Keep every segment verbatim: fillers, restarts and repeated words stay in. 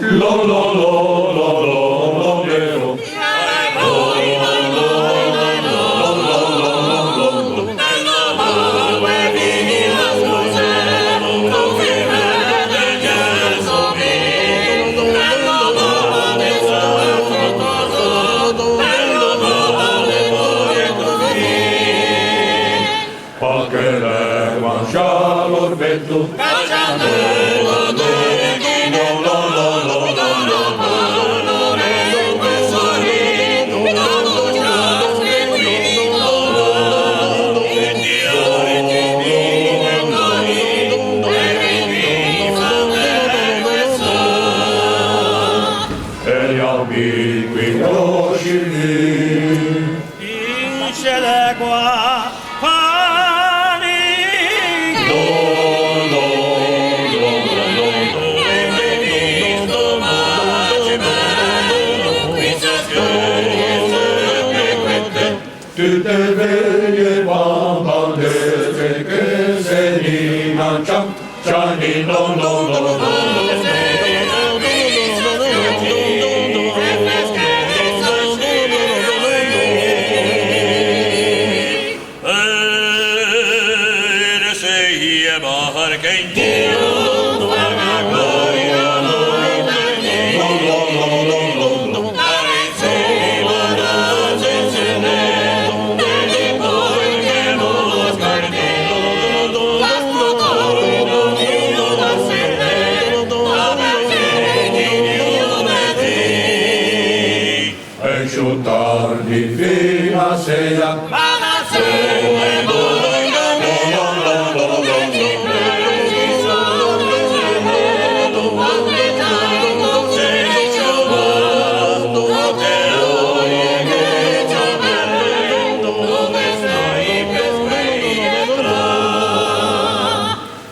Lo, lo, lo, lo, lo, lo, lo, lo. Parché l'é guanciâ l'orbeto. E i abiqui coscì. Pisce d'ægua, pani. Tute veie bambandete che se dimancian. E ciù tardi fin a seia.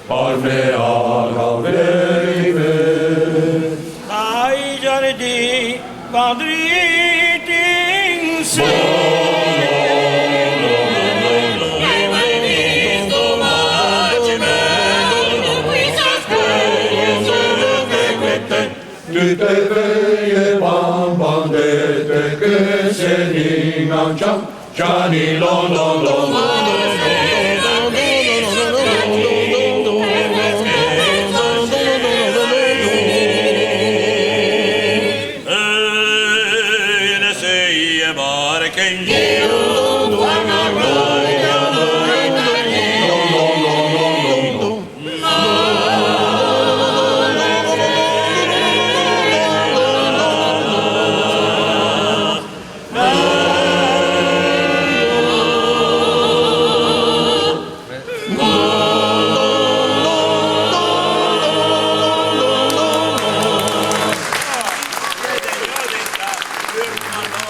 Par me a gaveive. Dai giardin va driti in sù. Tute veie bambandete che se dimancian. Ciani, lon, lon, lon, lon, lon.